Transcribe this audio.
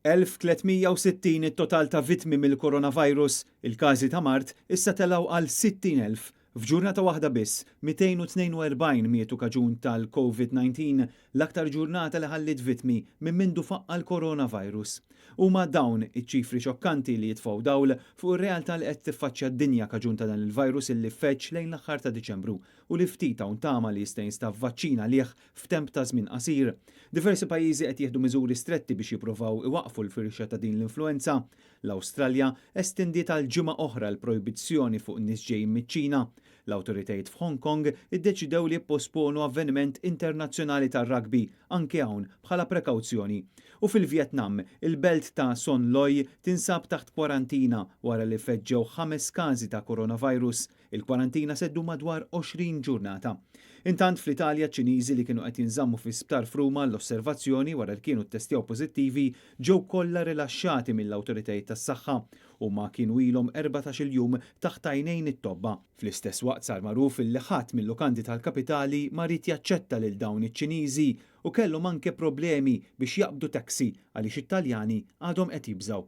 1360 it-total ta' vittmi mill-coronavirus, il-każi ta' mard issa telgħu għal 60,000. F'ġurnata waħda biss, 242 mietu kaġun tal-COVID-19, l-aktar ġurnata li ħalliet vittmi minn mindu faqqa' l-coronavirus. Huma dawn iċ-ċifri xokkanti li jitfgħu dawl fuq ir-realtà li qed tiffaċċja d-dinja kaġun ta' dan il-virus illi feġġ lejn l-aħħar ta' Diċembru u li ftit hawn tama li jista' jinstab vaċċin għalih f'temp ta' żmien qasir. Diversi pajjiżi qed jieħdu miżuri stretti biex jippruvaw iwaqqfu l-firxa ta' din l-influwenza. L-Awstralja estendiet għal ġimgħa oħra l-projbizzjoni fuq nies ġejjin miċ-Ċina. L-awtoritajiet f'Hong Kong iddeċidew li jipposponu avveniment internazzjonali tar-rugby anke hawn bħala prekawzjoni. U fil-Vjetnam, il-belt ta' Son Loi tinsab taħt kwarantina wara li feġġew ħames każi ta' coronavirus. Il-kwarantina se ddum madwar 20 ġurnata. Intant fl-Italja ċ-Ċiniżi li kienu qed jinżammu fi sptar f'Ruma għall-osservazzjoni wara li kienu ttestjaw pożittivi ġew kollha rilaxxati mill-awtoritajiet tas-saħħa. Huma kienu ilhom 14-il jum taħt għajnejn it-tobba. Fl-istess waqt sar magħruf illi ħadd mil-lukandi tal-kapitali ma ried jaċċetta lil dawn iċ-Ċiniżi u kellhom anke problemi biex jaqbdu taxi għaliex it-Taljani għadhom qed jibżgħu.